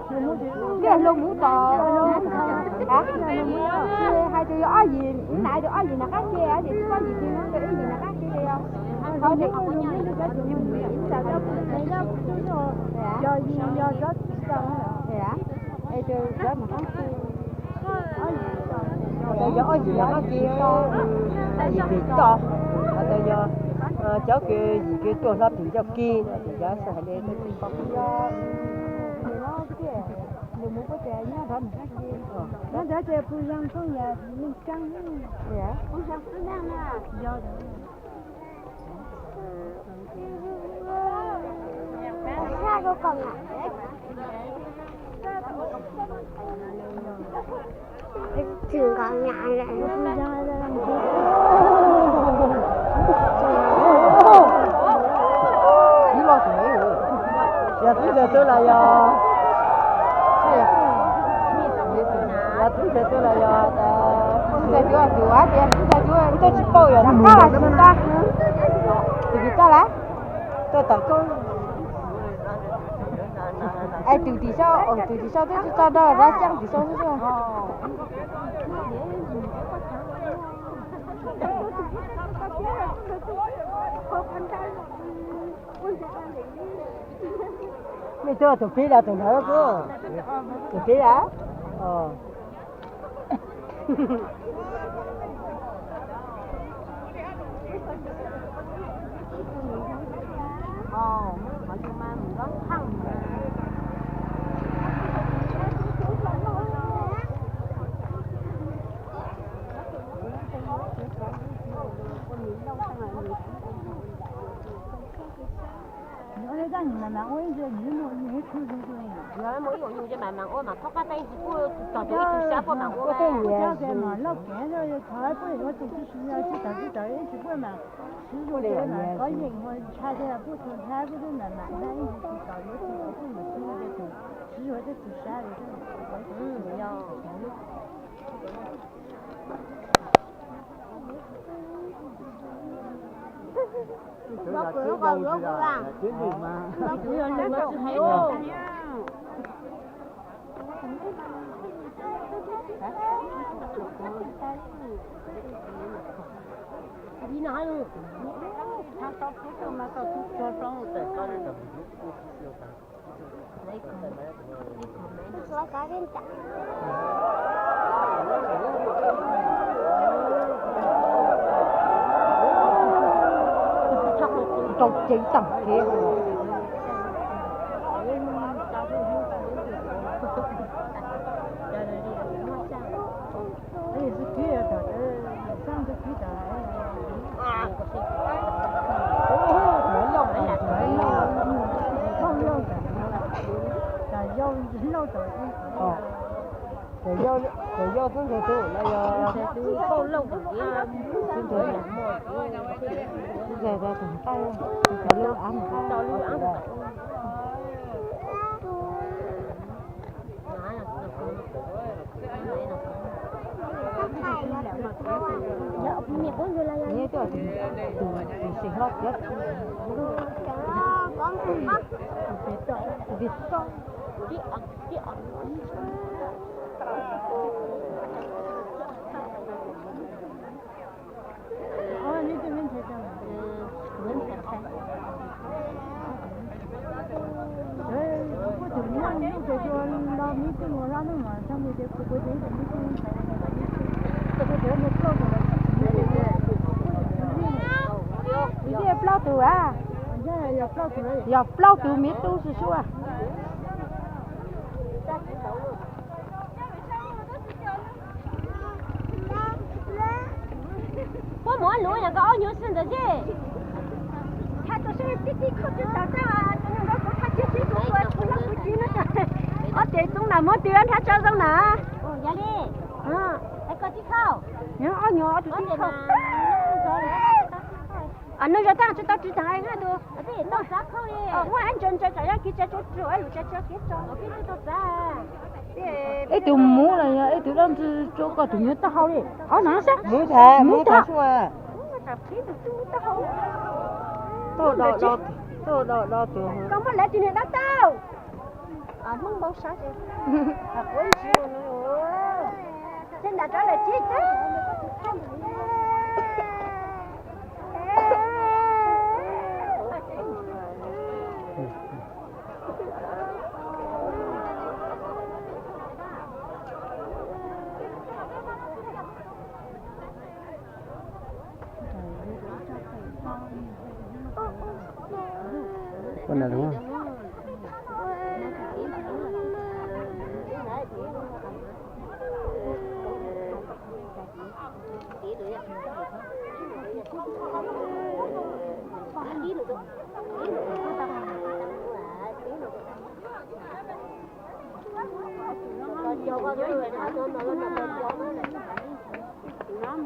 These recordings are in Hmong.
Tiaj hlo mus tod. Hais tias yog ob yim, ib na tias ob yim nram qab ke, tias tsis paub yim twg no, ib yim nram qab ke yog. Thaum es yog ob yim nram qab ke, yim twg toj, hais tias yog cov kws yim kws tuaj hlo twg coj ke no ces cov xav hais li. Yog tub ntxawg tub los yog, yog tub ntxawg tub los yog, tub ntxawg tub, tus hais tias tub ntxawg tub, koj tsis paub yog tus qab los tsis tau, tus twg tau lawm, tuaj tom koj. Es tus tim sau, tus tim sau twb tsis tau nrog dab ceeb tim sau xwb. Nej twb tus pib los tus ntawd xwb, tus pib a. Yog muaj ib yam yus ces mam mam ua mas thaub qab teeb tsis pub tog tus ib tug sab puag mam ua mas lauj kev no yog thov puag yuav tus tsis siv tsis tawv tsis tawv tsis pub mas siv zuag mas kov yeej ua ntshai thiab puag tug hlab puag tug mam mam hlab ib tug tsis tau yuav tus tsis pub yuav tus siv zuag thiab tus sab li. Rau ceev tag kev. Cov yau tub ntxawg tub los yog, tub ntxawg tub nqaij, tub ntxawg lub av nqaij. Nyob tus, tus, tus seem hlob tiav. Plaub tus a, yog plaub tus miv tub sua sua. Puab mus ob lub yog koj ob nyuag xwb ntawd ces. Thaij tus seb tib tib khub twb tawm tag, tus nyob nraud kuv thaij kiag seb kuv ua kuv loj kuv ci no. Ob tes tub na muab tib nrhab tsawb zoo na. Yog li, es koj tib khau. Nyob ob nyuag ob tug tib khau. Nub zog tag tsis tau tsis tag nqaij tus. Muaj ib ntsa ntsa tsam yog kiv tsa tsuav tsuav lus tsa tsuav kiv tso. Ib tug muv los yog ib tug dab ntxwg tsuav koj tus nyuag taub hau li. Ob na sab muv thav muv thav sua. Koj muab lawv tus niag dab tauj. Hmoob npau sab ces quav ntsis no, seb nram rov lawm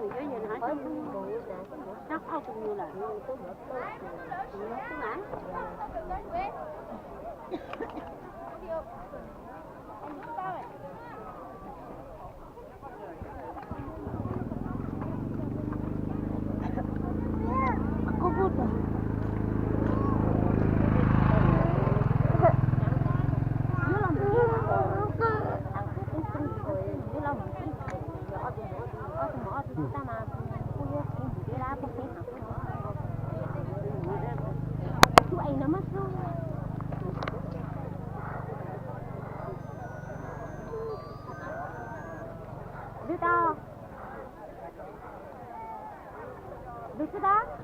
tsis tau. Dwb tau. Dwb tsis tau.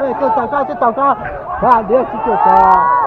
Twb tau koj, twb tau koj, koj diab tsis tau koj.